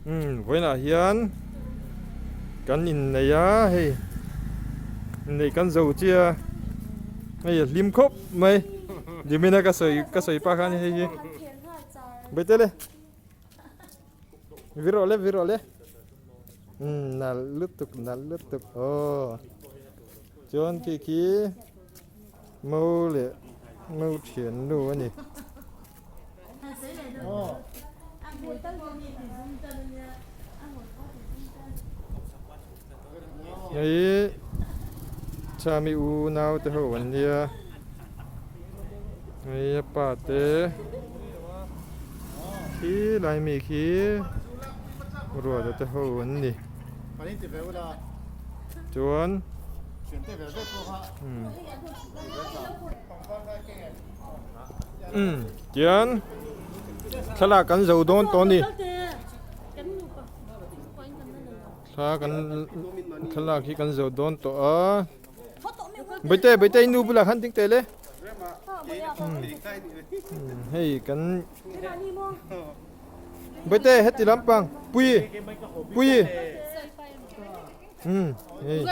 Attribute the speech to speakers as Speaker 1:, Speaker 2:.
Speaker 1: Umm vawiinah hian kan innei a hei inneih kan zo chiah a hei a hlim khawp mai Jimina ka sawi ka sawi pah khan hei hi Baitele vir rawh le vir rawh le umm nalh lutuk nalh lutuk aw chuan khi khi mo leh mo thiannu a ni. Hei Chami u nau te ho an nia hei a pa te khi lai mi khi ruata te ho an ni chuan Umm tian thlalak kan zo dawn tawh a ni thla kan thlalak hi kan zo dawn tawh a Baite Baite i nu bulah khan ding teh le umm hei kan Baite heti lampang Puii Puii umm hei.